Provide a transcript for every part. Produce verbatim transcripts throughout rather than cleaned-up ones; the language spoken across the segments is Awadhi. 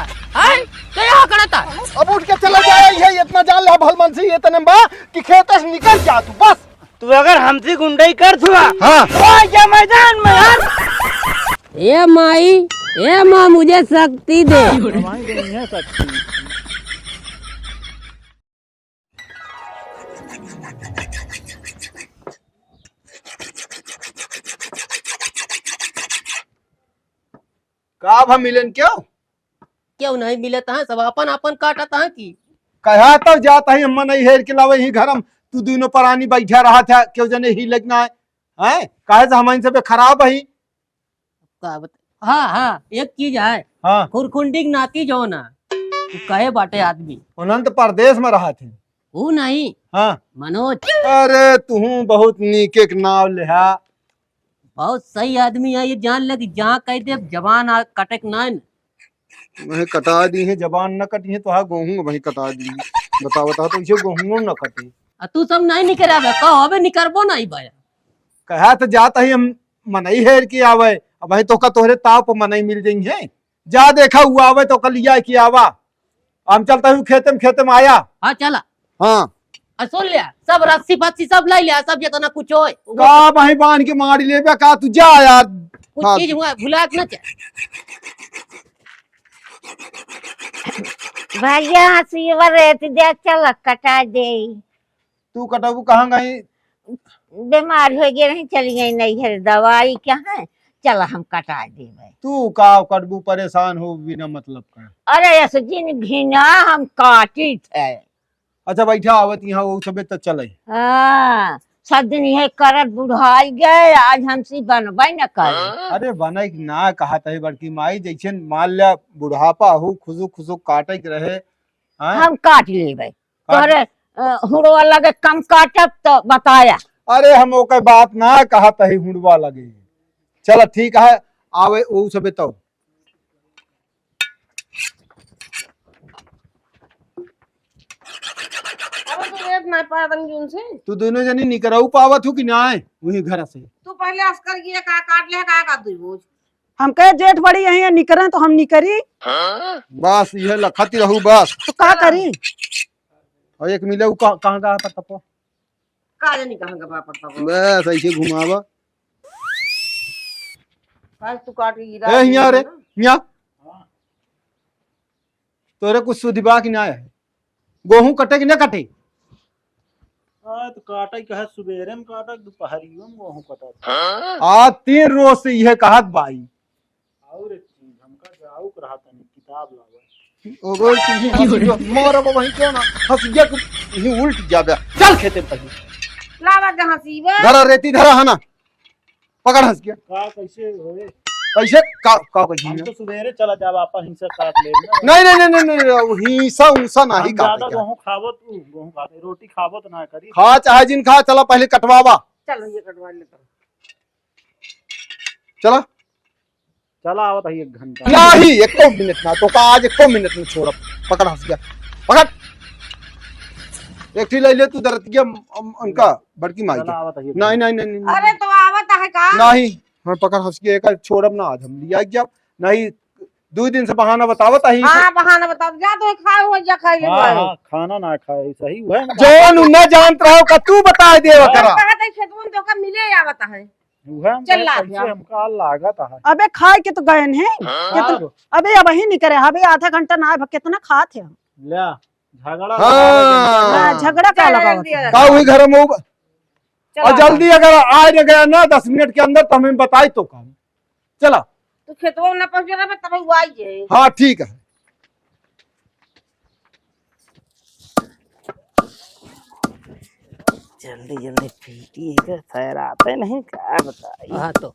करता? हैं? के यहाँ करता? अब उठ के चला जाए, ये इतना जान ले भलमनसी, ये तने बा कि खेत से निकल जा तू, बस। तू अगर हमसे गुंडई कर छुआ, हाँ। तो ये मैदान में यार। ए माई, ए माँ, मुझे शक्ति दे। का भा मिलन क्यों? क्यों नहीं मिलत है? सब अपन अपन काटत है कि? कहा तो जात है, हम नहीं हेर के लावे ही घर में, तू दोनों परानी बैठा रहा था, क्यों जने ही लगना है, हैं? काहे से हम इनसे बे खराब है? का बत-, हाँ, हाँ, एक चीज है। हाँ। खुरखुंडी के नाती जो ना, तू कहे बाटे आदमी। उन्हन तो परदेश में रहा थे। वो नहीं। हाँ। मनोज। अरे, तू बहुत नीके के नाव लेहा। बहुत सही आदमी है, ये जान ले कि जहाँ कह दे, जबान आ, कटे के ना है। वही कटा दी है, जबान न कटी है, तो हाँ, गोहूँ वही कटा दी है। बताओ, बताओ, तो इसे गोहूँ न कटे। आ, तू सब नहीं निकराबे, कहो, अबे निकरबो नहीं भाई। कहा तो जात ही हम मनई हेर के आवे, अब भाई तो का तोहरे ताव पर मनई मिल जाई है। जा देखा हुआ आवे तो का लिया के आवा। हम चलता हूँ खेते में, खेते में आया। हाँ, चला। हाँ। आ, सुन लिया, सब रस्सी फस्सी सब ले लिया, सब जितना कुछ होए। का भाई बांध के मार लेबे का तू, जा यार। कुछ हाँ। चीज हुआ, भुला के ना चल। भैया, हंसी रे, तू देख, चल, कटा दे। तू कटबू कहाँ गई? बीमार हो गए रही, चली गई नैहर दवाई के है, चल हम कटा देबे। तू का कटबू, परेशान हो बिना मतलब का। अरे ऐसे जिन घिना हम काटी थे। अच्छा बैठा, आवत यहाँ वो सबे तो चले। हाँ, सब दिन यह करत बुढ़ाई गए, आज हमसे बनबे न करे। अरे बने कि ना कहत है बड़की माई, जैसे मान लिया बुढ़ापा हो, खुसुक खुसुक काटे के रहे, हाँ? हम काट लेबे। काट तोहरे, अ, हुड़वा लगे कम काटब तो बताया। अरे हम ओकर बात ना कहत ही, हुड़वा लगे। चल ठीक है, आवे ऊ सबे तो। अब तो रेत ना पावन जून से। तू दोनों जनी निकरऊ पावत हो कि ना, वही घर से? तू पहले अस्कर ये का काट ले, का का दुई बोझ। हम कहे जेठ बड़ी यहीं निकरे तो हम निकरी। बस यह लखत ही रहू बस। तो का करी? और एक मिले उ कहाँ, कहाँ का पत्ता पो? का जानी कहाँ का बाप पत्ता पो? बस ऐसे घुमावा। आज तू काट के गिरा ए, हिया रे, दिया ना। हिया। तोरे कुछ सुधि बा कि ना है? गोहूँ कटे कि ना कटे? आ, तो काटे कहे, सुबेरे में काटे, दोपहरियो में गोहूँ कटे। आ, तीन रोज से यह कहत बाई। और एक चीज, हमका जाऊ के रहा तनी किताब लावे। ओगो, तू ही हंस गया, मारा बाबा, ही क्यों ना? हंस गया, तू ही उल्ट गया बे। चल खेते में पहले। लावा जहाँ से बे। धरा रेती, धरा है ना। पकड़ हंस गया। का कैसे होए? कैसे? का, का कैसे हम होए? तो सुबेरे चला जावा, आपा हिंसा काट ले ना। नहीं, नहीं, नहीं, नहीं, नहीं, वो हिंसा उंसा नहीं हम काटे ज्यादा क्या? गोहूँ खावत, उ, गोहूँ खाते, रोटी खावत ना करी। खा चाहे जिन खा, चला पहले कटवावा। चल, ये कटवा लेता हूँ। चला। चला आवत है एक घंटा। नहीं, एको मिनट ना, तो का आज एको मिनट में छोड़ब। पकड़ हंस गया, पकड़। एक ठी ले ले तू दरतिया, अम, उनका बड़की माई चला के। आवत है एक नहीं, घंटा। नहीं, नहीं, नहीं, नहीं। अरे तो आवत है का? नहीं, हम पकड़ हंस गया, एक छोड़ब ना आज हम लिया गया। नहीं, दो दिन से बहाना बतावत है। हाँ, बहाना बताओ, जा तो खाए हो, जा खाए ले हाँ, भाई। हाँ, खाना ना खाए, सही हुआ है ना। जौन उ न जानत रहो का तू बताए देवा और करा। कहा था खेतवन तो का मिले आवत है। उहे हम चल कहे, ला कैसे दिया। हमका लागत है। अबे खाए के तो गए हैं। हाँ। कितना, अबे अब वही निकरे, अबे आधा घंटा ना आए, कितना खात है हम। ले, झगड़ा हाँ। लगा रहे हैं। हाँ, झगड़ा का चल, लगावत दिया। है? का हुई घर में उब-, चल और आ। जल्दी अगर आ न गया ना दस मिनट के अंदर तो हमें बताई तो काम। चला। तू खेतवा में ना पहुंचे रहे, तब वो आई जाए। हाँ, ठीक है। जल्दी, जल्दी पीटी है, सैराते नहीं, का बताई। हाँ तो।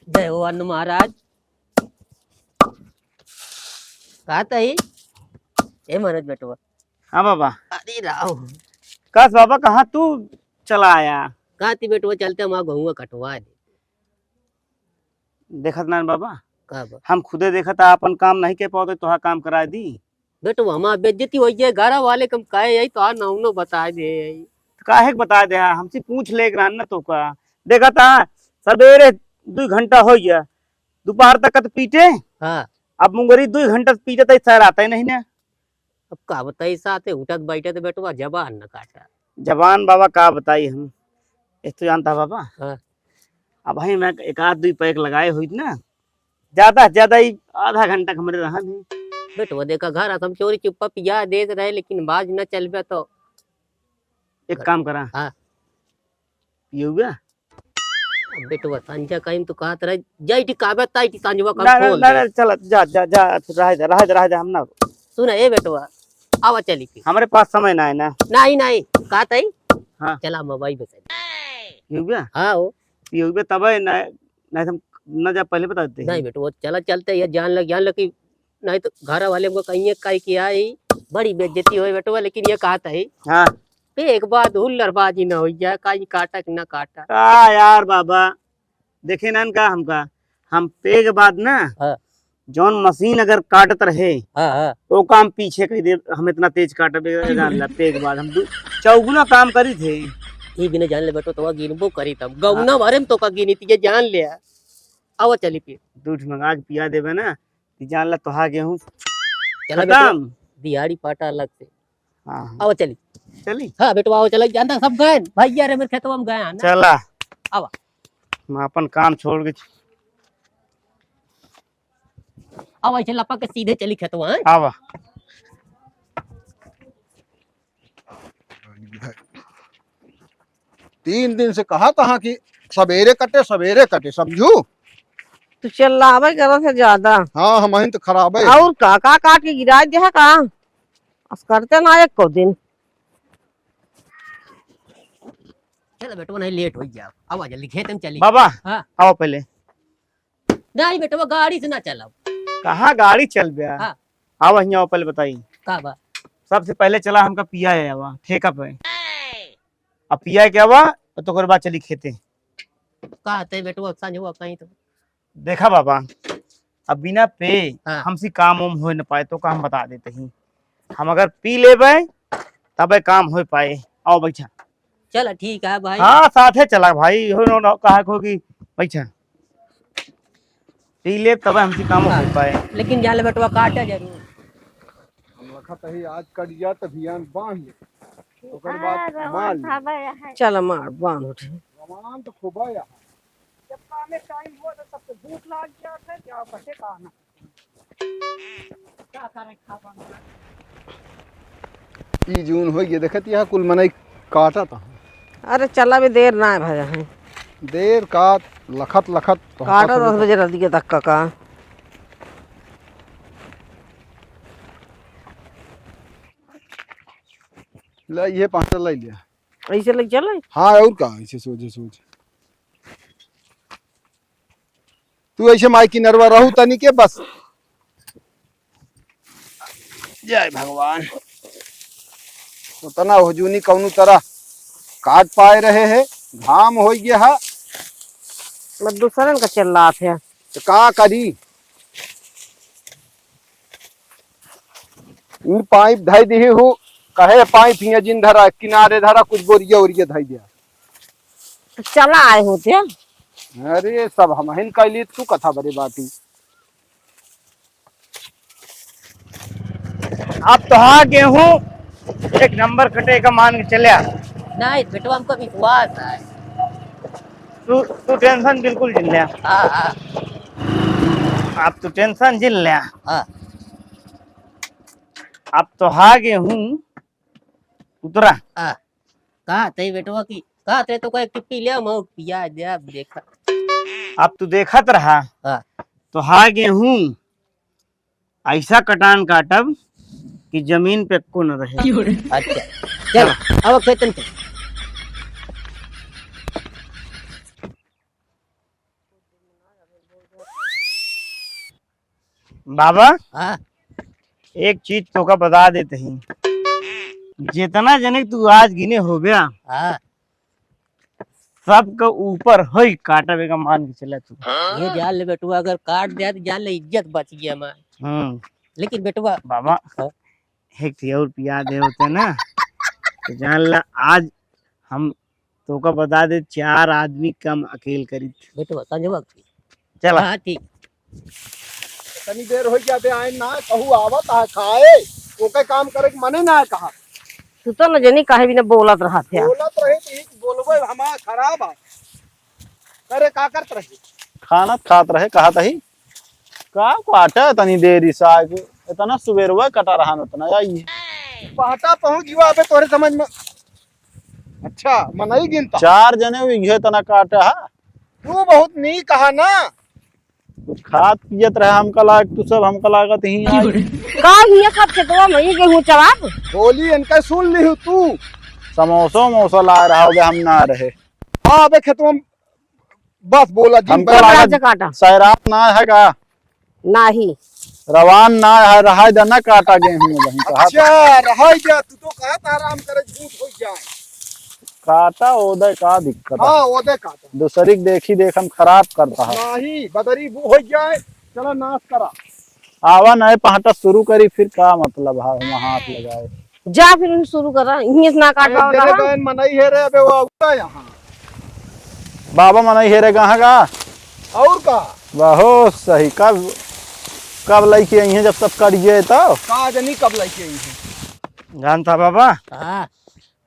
जय हो अन्न महाराज। का तई? ए मनोज बेटवा। हाँ बाबा। अरे राव। कस बाबा, कहाँ तू चला आया? का ती बेटवा, चलते हम गहुआ कटवा दे। देखत ना बाबा, का बा? हम खुदे देखत आ, आपन काम नहीं के पावत, तोहा काम कराए दी। बेटवा, हमार बेइज्जती होइ जाए, घर वाले कम कहे यही तो आ नौनो बता दे यही। काहे के बता दे, हमसे पूछ ले एक रान ना तो का। देखा था, सवेरे दुइ घंटा होइ गया, दोपहर तक तो पीटे। हाँ। अब मुंगरी दुइ घंटा पीटे तो सर आता ही नहीं ना। अब का बताई, साथे उठत बैठत बेटवा जबान न काटा। जबान बाबा का बताई हम, एक तो जानता बाबा। हाँ। अब भाई मैं एक आध दुइ पैक लगाए हुई ना, ज्यादा से ज्यादा ही आधा घंटा के हमरे रहन है। बेटवा देखा, घर आसम चोरी चुप्पा पिया देत रहे, लेकिन बाज न चलबे तो। एक काम करा। हाँ। पियउबे? अब बेटवा, संझा कहीं तो कहत रहे, जाई टी काबे ताई टी संझवा कम ना, ना, खोल ना, दे। ना, चल, जा, जा, जा, रह दे, रह दे, रह दे, हम ना। सुन, ए बेटवा, आवा चली फिर। हमरे पास समय ना है ना। नहीं, नहीं, कहत है। हाँ। चला मोबाइल पे से। पियउबे? हाँ हो। पियउबे तब है ना, नहीं तो हम ना जा, पहले बता देते हैं। नहीं बेटवा, चला चलते, ये जान लग, जान लग कि नहीं तो घर वाले हमको कहीं ये काई किया है, बड़ी बेइज्जती होई बेटवा, लेकिन ये कहत है। हाँ। पेग बाद हुल्लड़बाजी न होई जाए, काई काटा कि न काटा। का यार बाबा, देखे ना का हमका, हम पेग बाद ना, हाँ। जौन मशीन अगर काटत रहे, हाँ, हाँ। तो काम पीछे कह दे, हम इतना तेज काटबे, जान ला, पेग बाद हम दु-, चौगुना काम करी थे। ई बिना जान ले बेटो, तो गिनबो करी तब। गौना हाँ। बारे में तो का गिनी थी, ये जान ले। आवा चली फिर। दूध मंगा के पिया देबे ना, ई जान ला तोहार गेहूं चला खत्म। बेटवा, दिहाड़ी पाटा अलग से। हाँ, हाँ। आवा चली। चली? हाँ बेटवा, आवा चला, जानता सब गए, भैया रे मेरे खेतवा में गए हैं ना। चला। आवा। मैं अपन काम छोड़ के च- आवा, ऐसे लपक के सीधे चली खेतवा, हैं? आवा। तीन दिन से कहा तहा कि सबेरे कटे, सबेरे कटे, समझू? तू चिल्लावे करत है ज्यादा। हाँ, हमहिन तो खराबे है। और का, का काट के गिराए दे है का? अस करते ना एक को दिन। चल बेटवा, नहीं लेट हो जाओ। आवा जल्दी, खेत में चली। बाबा, हाँ। आवा पहले। नहीं बेटवा, गाड़ी से ना चलाओ। कहाँ गाड़ी चलबे? हाँ। आवा हियाँ, आवा पहले बताई। का बा? सबसे पहले चला हमका पिया है, आवा ठेका पे। अब पिया के आवा, तो ओकर बाद चली खेते। का ते बेटवा, सांझ हुआ कहीं तो। देखा बाबा, अब बिना पे हाँ। हमसे काम वाम हो न पाए, तो का हम बता देते ही। हम अगर पी लेबे, तबे काम हो पाए। आओ बैठा। चल ठीक है भाई। हाँ, साथे चला भाई, हो न, न, कहा को कि बैठा। पी ले तबे हमसे काम हो हाँ। पाए। लेकिन जान ले बेटवा, काटे जरूर। हम रखत ही आज कट गया त भियान बांध ले। ओकर बाद हाँ, रवा मार ले। खाबे है। चल मार, बांध उठे। रवान तो खूबा है। जब कामे टाइम हो तो सबके भूख लाग गया था, क्या बचे का ना। ई जून होइ गए, देखत यहाँ कुल मनई काटत हैं। अरे चला, अभी देर ना भया है। देर का लखत लखत तो काटत काटत दस बजे रात के तक का, का। ले, ये पाँच ले लिया। ऐसे लग चला? हाँ, और का, ऐसे सोझे सोझे। तू ऐसे माई किनरवा रहू तनी के बस। जय भगवान। उतना हुजूनी कौनो तरह काट पाए रहे है, घाम होइ गया है। बस दूसरन का चिल्लात है। तो का करी? ऊ पाइप धइ दिही हूँ, कहे पाइप हियाँ जिन धरा, किनारे धरा, कुछ बोरिया ओरिया धइ दिया। तो चला आए होते। अरे, सब हमहिन कैली, तू कथा बरे बाटी। अब तो हाँ गेहूं एक नंबर कटे का मान के चल्या। नहीं बेटवा, हमको विश्वास है। तू, तू tension बिल्कुल जिन ल्या। हाँ, हाँ। अब तू tension जिन ल्या। हाँ। अब तो हाँ गेहूं उतरा। हाँ। कहा थे बेटवा की, कहा थे तो कोई टिप्पी ले, हम पिया दे, अब देखा। अब तू देखत रहा। हाँ। तो हाँ गेहूं ऐसा कटान काटब कि जमीन पे एक्को न रहे। अच्छा, चल, अब खेतन चल। बाबा, हाँ। एक चीज तोका बता देते ही, जितना जने तू आज गिने होब्या, हाँ। सबके ऊपर होई काटबे का मान के चला तू। ये जान ले बेटुआ, अगर काट दिया तो जान ले इज्जत बच गया हमार। हम्म। लेकिन बेटुआ बाबा, हाँ। एक ठे और पिया दे होते ना, तो जान ला, आज हम तोका बता दे, चार आदमी कम अकेल करी। बेटवा, संजवा। चला। हाँ, ठीक। तनी देर होइ गया बे, आए ना, कहू आवत है खाए, ओके काम करे के मने ना है कहा। तू तो न जनी काहे बिना बोलत रहत है। बोलत रहे तो एक बोलबे हमार खराब है। अरे का करत रहे? खाना खात रहे, कहा तही। का काटे तनी देरी से आके, इतना सुबेरवा कटा रहा न उतना आई। पहटा पहुँच गया अबे तोरे समझ में। अच्छा, मनई गिनता। चार जने हुई, इहे तना काटे हा। तू बहुत नीक कहा ना। कुछ खात पियत रहे, हमका लाग, तू सब हमका लागत ही आई। का हिया सब खेतवा में ही गेहूं चराब? बोली इनका सुन लिहू तू। समोसा उमोसा ला रहा होगा, हम ना रहे। हाँ, अबे खेतवा में बस बोला, जिन हमका बस। लागत काटा। सैराट ना है का? नाही। रवान ना है, रहाय दा ना काटा गेहूं वहीं कहा था। अच्छा, रहाय जा, तू तो कहा था आराम करे, झूठ हो जाए। काटा ओदे का दिक्कत है? हाँ, ओदे काटा। दूसरी के देखी देख हम खराब करता है। नाही, बदरी बू हो जाए, चला नाश करा। आवा नए पहटा शुरू करी, फिर का मतलब है वहाँ हाथ लगाए? जा फिर शुरू करा, इहीं से ना काट अरे, पावत तेरे रहा। बहन मनई है रे, अबे वो आउता यहाँ। बाबा मनई हेरे कहाँ का? और का? बहुत सही। कब, कब लइके आई हैं जब सब कट गए तो? का जनी कब लइके आई हैं? जानता बाबा, हाँ।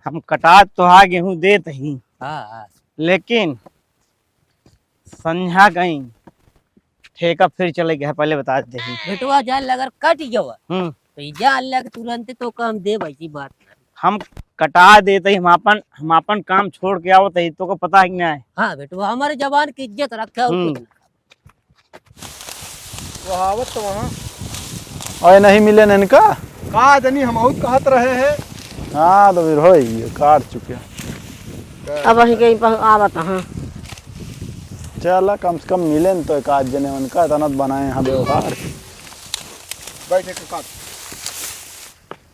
हम कटात तो हा गेहूं देत ही, हाँ, हाँ। लेकिन संझा गई ठेका फिर चले गया, पहले बता देते ही। बेटवा जान ले अगर कट गवा, हम्म। तो ई जान ले कि तुरंते तो काम दे भाई, की बात। हम कटा देते ही, हम आपन, हम आपन काम छोड़ के आवत ही, तो को पता है कि नहीं? हाँ बेटवा, हमारे जवान की इज्जत रखे और हम्म। कुछ ना। वो आवत तो वहाँ। और नहीं मिले न इनका? का जनी हम बहुत कहत रहे हैं। हाँ, तो फिर हो ही गया, काट चुके। अब वहीं कहीं पर आवत, हाँ। चला, कम से कम मिले न तो एक आध जने उनका, इतना तो बनाए हैं व्यवहार। बैठे के काट।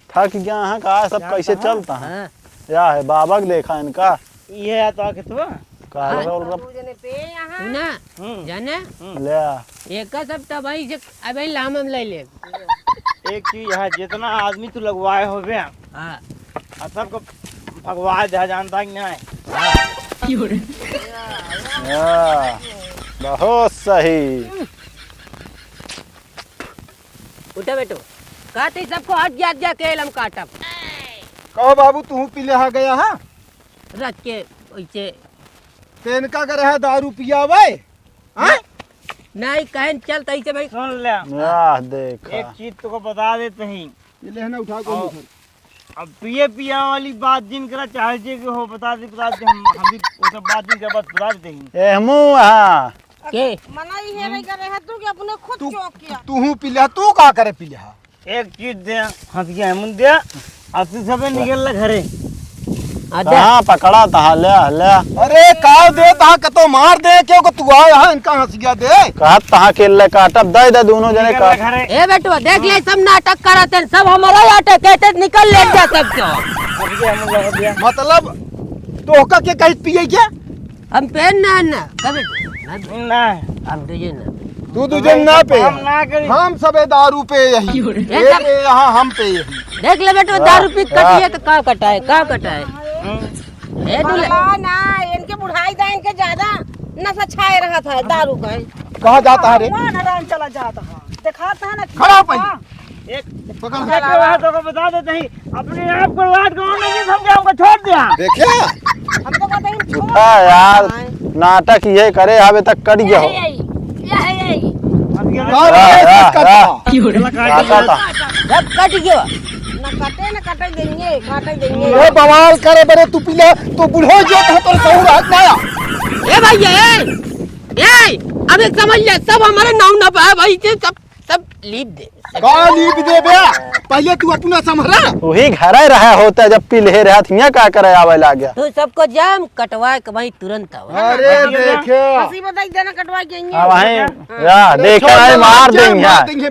थक गया है का, सब क्या कैसे कहा? चलता है? हाँ। या है, बाबा के देखा इनका। ये है तो खेतवा। का हाँ। बोल रहा? दू जने पे यहाँ। सुना? हम्म। जाने? हम्म। ले आ। एक सब तबाही से अबे लाम हम ले ले। एक चीज है, जितना आदमी तू लगवाए होबे, हाँ। आ सबको भगवा दे, जानता कि नहीं? हाँ। हाँ, बहुत सही। उठा बेटो, काटे सबको हट जा, जा के हम काटब। कहो बाबू, तू पी ले हा गया हा? रख के वैसे। तेनका करे है दारू पियावे? हाँ? नहीं, कहन चल तैसे भाई। सुन ले। आह, देखा। एक चीज तुको बता देते ही। ये लेहना उठा के और उधर। अब पिए पिया वाली बात जिन करा चाहे जे के हो, बता दे, बता दे, हम, हम भी वो सब बात जिन करा, बस बता देते ही। ए, हमू, हाँ। के? मना ही है, नहीं करे है तू कि अपने खुद तू, चौक किया। तू हूँ पी ले, तू का करे पी ले? एक चीज दे, हंसिया हेमंत दे, आ तू सबे निकल ले घरे। आ जा। कहाँ पकड़ा तहा, ले, ले। अरे, काव दे तहा, कतो मार दे, क्यों को तू आए यहाँ, इनका हंसिया दे। कहत तहा के ले काटब, दे दे दोनों जने निकल का। ले घरे। ए बेटवा, देख ले, सब नाटक करत हैं, सब हमारा नाटक है, ते निकल ले जा सब क्यों। हंसिया हेमंत लगा दिया। मतलब, तोहका के कहीं पिए क्या? हम पेन ना, ना, कभी ना। ना। हम तुझे ना। तू तुझे ना पे। हम ना करी। हम सबे दारू पे यही। ये ए सब पे यहाँ हम पे यही। देख ले बेटो, वाह, दारू पी वाह। कटिए तो का कटाए, का कटाए? हम्म। ए दुल्हन। बाबा ना, इनके बुढ़ाई दा, इनके ज्यादा नशा छाए रहा था दारू का। कहाँ जाता है रे? वहाँ नारायण चला जाता है। दिखाता है ना खड़ा हो पहले। हाँ। एक पकड़। एक बात तो बता देते ही, अपने आप को लाट गाँव में नहीं समझे, हमको छोड़ दिया। देखिए। हम तो कहते हैं, छोड़ उठा यार, दिया। नाटक ये करे, अबे तक कट गया हो। यही, यही, यही। अब ये वाह, वाह, वाह। चला काट काटा दिया। था। जब कट गया। ना कटे, ना कटे देंगे, काटे देंगे। वो बवाल करे बरे, तू पीला, तो बुढ़ो जो था, तोर सहूर हाथ ना आया। ए भाई, ए, ए, अबे समझ ले, सब हमारे नाव ना पाए भाई, ये सब सब लीप दे। का लीप दे बे? पहले तू अपना संभरा। वही घरे रहे होता जब पिलहे रहा, हियाँ का करे आवे लाग गया? तू सबको जाम कटवा के वहीं तुरंत आवा। अरे देखे। हंसी बताई देना कटवा के आएंगे। हाँ, वहीं, हाँ। या, अरे देखा छोड़ है, दे, मार मार देंगे। देंगे।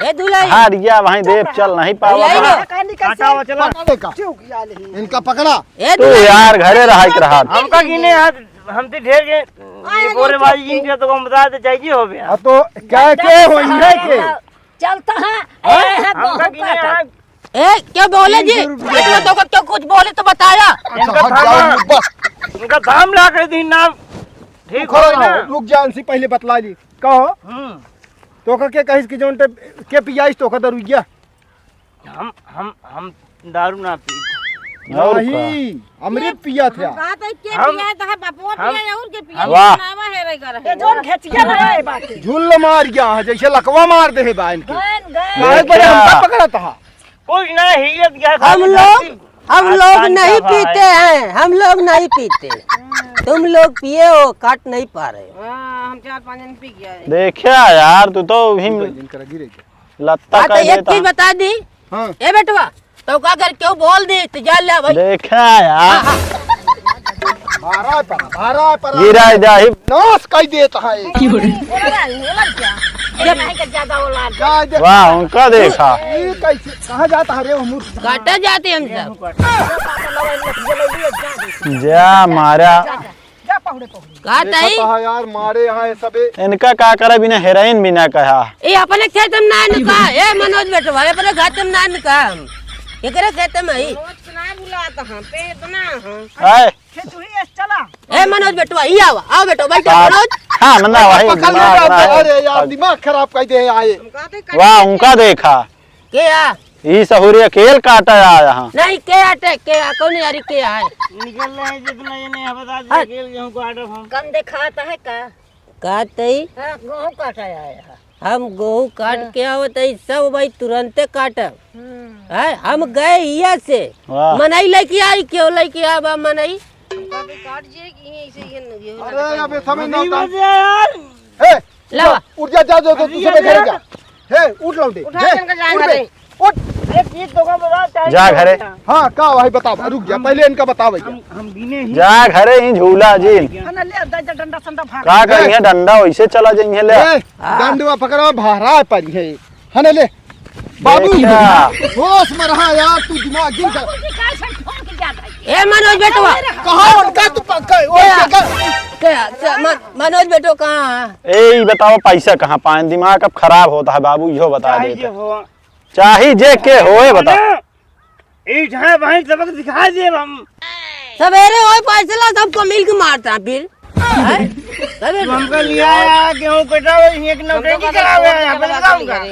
ए दुलाई। हार गया, वहीं देव चल नहीं पावा। दुलाई रे। कहाँ निकल से? हटाओ, चलो। पकड़ ले का। चुप, या ले। इनका पकड़ा। ए तू दुलाई। यार घरे रहा के रहा। हमका गिने हाथ, हमसे ढेर के, आ, ये बोरे बाजी गिन के तो हम बता दे चाहिए हो बे। हाँ, तो क्या के हो इन्हें के? चलता है, हाँ? ए, है, हमका बहुत गिने बात है। यहाँ ए, क्यों बोले जी? तीन सौ रुपया। एक बार तो क्यों कुछ बोले तो बताया। अच्छा, इनका हट धाम जाओ, बस। इनका धाम ला के दी ना। तू ठीक खड़ा हो ना? रहो, रुक जा, इनसे पहले बतला ली। कहो। हम्म। तो का के कहिस कि जौन ते के पियाइस तो का दरुइया? हम, हम, हम दारू ना पी। और नहीं, का? अमृत पिया था। हम कहा था, के हम, पिया था, बापुआ हम, पिया और के पिया, हम, वाह। नावा है रे घर है। ये जोन घेचिया लगा है बाटे। झुल्ल मार गया है, जैसे लकवा मार दे है बा इनके। गन, गन। काहे बड़े देखा। हमका पकड़ा था? कुछ ना, हियत गया था, हम लोग, हम लोग आज नहीं खान का पीते भाई। हैं, हम लोग नहीं पीते। तुम लोग पिए हो, काट नहीं पा रहे हो। हाँ, हम चार पाँच जन पी गया है। देखा यार, तू तो ही इनका गिरे गया। लत्ता हाँ, तो कह एक देता। चीज बता दी। हाँ। ए बेटवा, तो का कर क्यों बोल दी, तो जा ले भाई। देखा यार। हाँ, हाँ। भारा पर, भारा पर। गिरा जाही। नाश कर देता है। बोला ना, बोला क्या? ये नहीं का ज्यादा औलाद। जा, जा। वाह, उनका देखा। ये कैसे, कहाँ जाता है रे वो मूर्ख? काटा जाते हम सब। जा मारा। जा पहुड़े, पहुड़े। का देखा तई? तो है यार, मारे यहाँ ये सबे। इनका का करा, बिना हेरोइन बिना कहा। ए, अपने खेत में ना निका, ए मनोज बेटवा, अपने खेत में ना निका हम। एकरे खेत में ही। मनोज के ना बुलाता हम, पे इतना हम। आए। खेत हुई है, चला। ए मनोज बेटवा, ई आवा, आओ बेटो, बैठो का-, मनोज। हाँ, मन्ना भाई, पकड़ ले दिमाग ना, ना है। अरे यार, दिमाग खराब कर दे आए। हम कहते वाह, उनका देखा। के आ? ई सहुरे अकेल काटा आया यहाँ। नहीं, के आटे, के आ, कौन यारी के आए? निकल रहे हैं जितना ये नहीं, बता दिया, हट। अकेल गेहूं काटब हम। कम देखाता है का? का तई? हाँ, गेहूं काटा आया है। हम गेहूं काट हाँ। के आवत है, सब भाई तुरंते काटब। हम्म। हैं? हम गए हिया से। वाह। मनई लेके आई, क्यों लेके आबा मनई? काट जे कि यहीं से ये न, ये अरे, अबे समय नहीं नहीं बचा। बचे यार। ए, लावा। उठ जा, जा, जा, जा, तू अरे सुबह घर यार। जा। हे, उठ लौंडे। उठा हे, के इनका जाए उठ घरे। बे, उठ। एक चीज तो का बता, चाहे जा घरे। हाँ, का भाई बतावा, रुक जा, पहले इनका बतावा जा। हम, हम गिने ही। जा घरे ही झूला जी। है ना, ले, दे, दे, डंडा संडा भाग। का करिहे, डंडा वैसे चला जाइहे ले। ए, डंडवा पकड़ा, भारा पर है। है ना, ले। बाबू, देखा। होश में रहा यार, तू दिमाग गिर जा। बाबूजी, का ऐसा ठोक जाता है? ए मनोज बेटवा। कहाँ उनका तू पक्का, क्या? उनका क्या? क्या? क्या? मन-, मनोज बेटो कहाँ है? ए, ई बताओ पैसा कहाँ पाएन? दिमाग अब खराब होता है बाबू, इहो बता चाहे देता। जे हो। चाहे जे के होए बता। अरे, ई जहाँ भाई सबक सिखा दिए हम। सवेरे होए फैसला सबको मिल के मारता फिर। हैं? सवेरे तू हमका लिया आया, गेहूं कटावे, एक नौटंकी करावे, यहाँ पे बताऊंगा।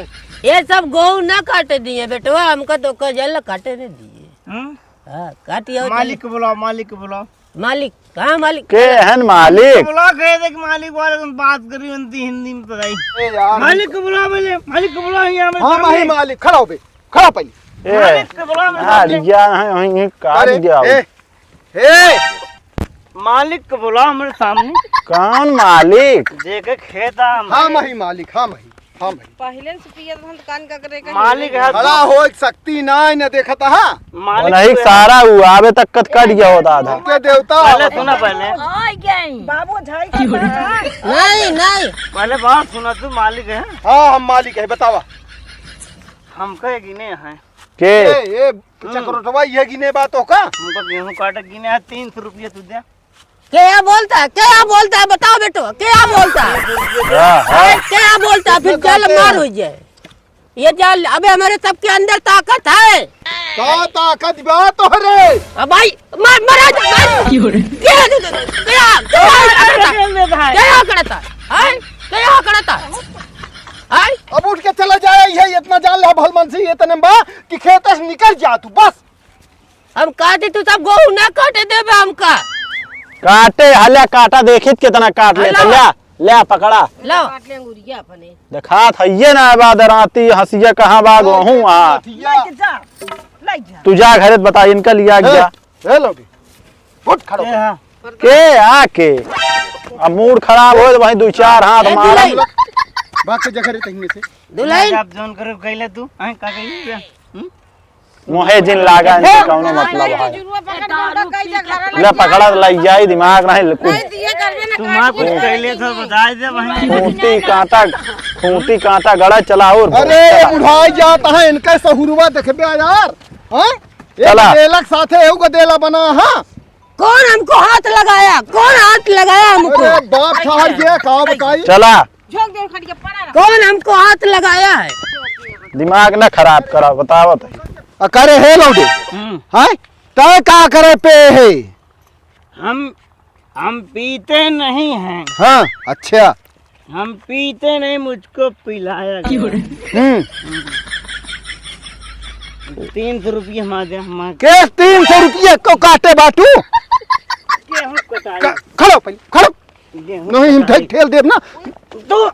ये सब गेहूं ना काटे दिए बेटवा, हमका तो कजल काटे नहीं दिए। हम्म? हाँ, काटियो मालिक के बुलाओ, मालिक के बुलाओ। मालिक, कहाँ मालिक? के हन मालिक? बुलाओ, कहे दे कि मालिक वाले तुम बात करी, उनती हिंदी में बताई। ए यार। मालिक को बुलाओ पहले, मालिक को बुलाओ यहाँ मेरे हाँ, सामने। माही मालिक, खड़ा हो बे, खड़ा पहले। ए, मालिक को बुलाओ मेरे आ, सामने। लिया है, वहीं, वहीं काट अरे, गया हो। ए, ए। मालिक को बुलाओ मेरे सामने। कौन मालिक? देखे खेत आ हाँ, माही मालिक, हाँ, माही। हाँ भाई। पहिले से पियत रहन त कान का करे कहीं मालिक है। खड़ा हो एक शक्ति ना, न देखत हा। मालिक नहीं, तो है। सारा हुआ, अबे तक कत कट गया होता था। के देवता पहले हो। सुना पहले। आ गई। बाबू झाई का बाबा। नहीं, नहीं। पहले बात सुना, तू मालिक है? हाँ, हम मालिक है, बतावा। हम कहे गिने हैं। के? ए, ए, चकरोटवा ये गिने बात हो का? हम तो गेहूं काटे गिने है, तीन सौ रुपया तू दे। क्या बोलता है? क्या बोलता है? बताओ बेटो, क्या बोलता है? हाँ, हाँ। अरे, क्या बोलता है? फिर कितना जाल कहते मार हैं? हो जाए। ये जाल, अबे हमारे सबके अंदर ताकत है। का ताकत बा तोहरे? अब भाई, मार, मार, मार। क्यों रे? क्या, क्या, क्या, क्या करता? क्या करता? हैं? क्या करता? हैं? अब उठ के चला जाए, ये इतना जाल है भलमनसी, ये तने बा कि खेत से निकल जा तू, बस। हम काटे, तू सब गेहूं ना काटे देबे हमका। काटे, हल्या काटा, देखित कितना काट लेत। हलो। ल्या, ल्या, पकड़ा। लो। काट ले अंगुरिया अपने। देखात हइये ना बा दराती, हंसिया कहाँ बा, गेहूं आ। ले जा, ले जा। तू जा घरे त बता, इनका लिया ए, गया। ए लौंडे, उठ खड़ा हो। ए, हाँ। के आके? अब मूड खराब हो तो वहीं दो चार हाथ ए, मारा। दुलई। बात के जगह रे तहिने से। दुलई। आप जोन करे कैले तू, हैं, का कही? हम्म? मोहे जिन लागा, इनसे कौनो मतलब है। ले पकड़ा तो लग जाई, दिमाग नहीं कुछ। तुम्हारा कुछ कैले तो बताए दे भाई। खूंटी कांटा, खूंटी कांटा गड़ा चला और अरे, ये बुढ़ाई जाता है, इनका सहुरवा देखबे यार। हाँ? एक चला। गदेलक साथे एहू गदेला बना, हाँ? कौन हमको हाथ लगाया? कौन हाथ लगाया हमको? अरे बाप ठहर गया, का बताई? चला। झोंक दे, उखड़ के पड़ा रहा। कौन हमको हाथ लगाया है? दिमाग ना खराब करा, बतावत है। आ, करे हे लौंडे? हम्म। हैं? तय का करे पे है? हम, हम पीते नहीं हैं। हाँ, अच्छा। हम पीते नहीं, मुझको पिलाया गया। हम्म। तीन सौ रुपये हमारे, हमारे। के तीन सौ रुपये को काटे बाटू? गेहूं कटाई। क-, खड़ो पहले, खड़ो। गेहूं नहीं, हम कटाई। ठेल, ठेल देब ना। तू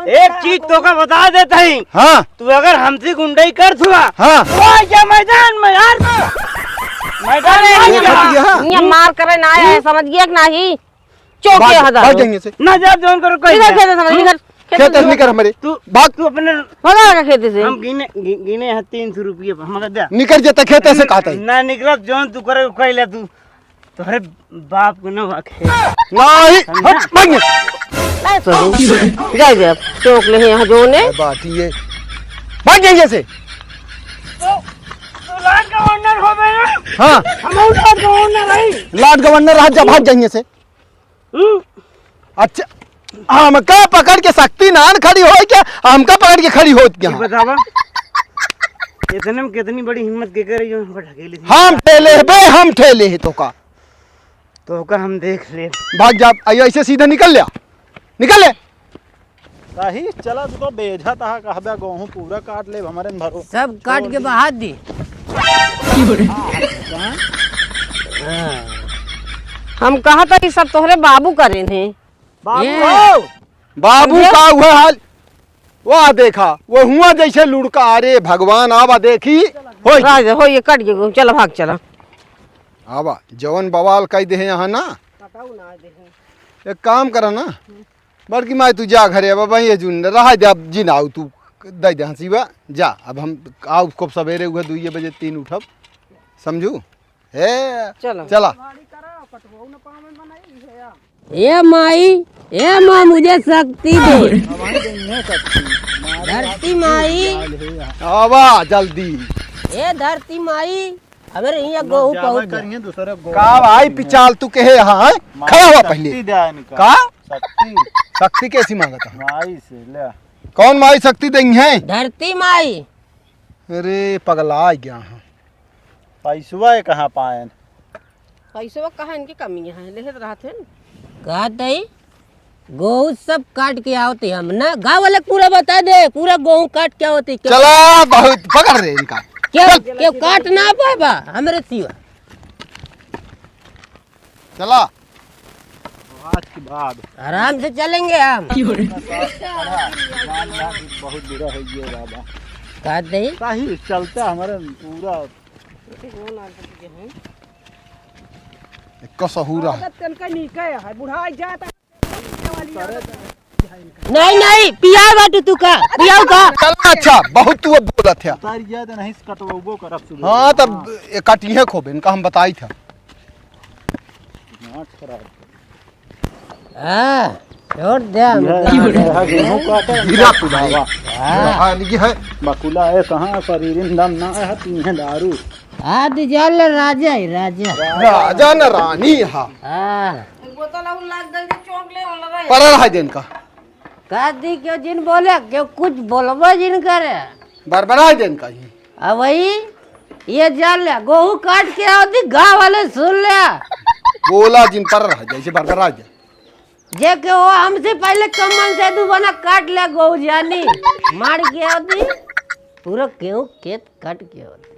एक चीज तोका बता देत हई। हाँ। तू अगर हमसे गुंडई करत हुआ, हाँ। तो आइजा मैदान में यार। मैदान में ये आइजा। खटिया। ये मार करे ना आया है, समझ गया कि नाही? चौक भाग, के हजार। भाग जाइए से। ना जा, जौन करो, कोई निकल ना। खेते से, निकल, खेते खेते से से निकल हमरे। तू, भाग। तू अपने भगा का खेते से। हम गिने, गि-, गिने हैं तीन सौ रुपये, हमका दे। निकल जाता खेते से, कहता है। ना निकलब, जौन तू करे, कह ले तू। तोहरे बाप को ना वाके। नहीं, समझा? हट, भाग। नहीं, सही। जाए दे अब, चौक ले यहाँ जो ने। ए, बात ये। भाग जाइए से। तू, तू लाट गवर्नर हो गए ना? हाँ। हम लाट गवर्नर है। लाट गवर्नर रहा, जब भाग जाइए से। हम्म। अच्छा, हमका पकड़ के शक्ति नान खड़ी होई क्या? हमका पकड़ के खड़ी होत क्या? ये बतावा, इतने में कितनी बड़ी हिम्मत के करे जो हमको ढकेले थी? हम ठेले बे, हम ठेले है तोका। तोका हम देख ले। भाग जा, आई ऐसे सीधा निकल ले, निकल ले। सही, चला तू तो बेझा तहा कहबे, गेहूं पूरा काट ले, हमरे में भरो। सब काट के बहा दी। हाँ। हम कहा था कि सब तोहरे बाबू करेन हैं। बाबू ये हो। बाबू ये? का हुआ हाल? वाह देखा, वो हुआ जैसे लुढ़का, अरे भगवान, आवा देखी। होई। राज, हो ये कट गए, चला भाग चला। आवा, जवन बवाल कई देहे यहाँ ना। एक काम करा ना, बड़की माई तू जा घरे, अब वहीं ये जुन रहा दे, अब जिन आऊ तू दे दे हंसी बा, जा, अब हम आऊ खूब सवेरे हुए दुइये बजे तीन उठब, समझू? हे, चलो। चला। ए माई, ए माँ, मुझे शक्ति दे। धरती माई। आवा जल्दी। ए धरती माई, हमरे यहाँ गेहूं पहुँच गया। का भाई पिचाल तू कहे यहाँ है? माई खड़ा हुआ शक्ति पहले। दे इनका। का? शक्ति। शक्ति कैसी मांगता है? माई से ले। कौन माई शक्ति देंगे हैं? धरती माई। अरे पगला गया है। पैसवा ये कहाँ पाएन? पैसवा कहाँ इनकी कमी है, लेहत रहत हैं। कहत हई, गेहूं सब काट के आवत ही हम ना, गाँव वाले पूरा बता दे, पूरा गेहूं काट के आवत ही। चला, बहुत पकड़ रे इनका। क्यों, चल। क्यों काट ना पाबा हमरे सिवा? चला। आज के बाद। आराम से चलेंगे हम। बहुत बुरा हो गया बाबा। का दे? सही चलता हमारे पूरा। एक कसहूरा। आदत तनका नीके है, बुढ़ाई जाता। नहीं, नहीं, पिया बाटू तू का, पियाऊ का। चला, अच्छा, बहुत तू अब बोलत है। उतार गया तो नहीं, कटवाबो करब सुबह। हाँ, तब ये काटिए खूब, इनका हम बताई था। दिमाग खराब। हाँ, छोड़ दे हम। यह, यह गेहूं काटे, गिरा तू भाई। हाँ। हाँ, ये है। बकुला है, कहाँ शरीर में दम ना है, पीहे दारू। आज जाल राजा है, राजा। राजा न रानी हा। हाँ। बोतल अउर लाग दे, चौंक ले, वाला रहे। पड़ा रहा दिन का। का दी क्यों जिन बोले, क्यों कुछ बोलबो जिन करे। बरबरा दिन का ही। अब वही, ये जान ले, गेहूं काट के आओ दी, गाँव वाले सुन ले। बोला जिन पर रह, जैसे बरबरा जा। जे के हो हमसे पहले कमल से दू बना काट ले गेहूं जानी। मार के आओ दी, पूरा गेहूं खेत काट के आओ दी।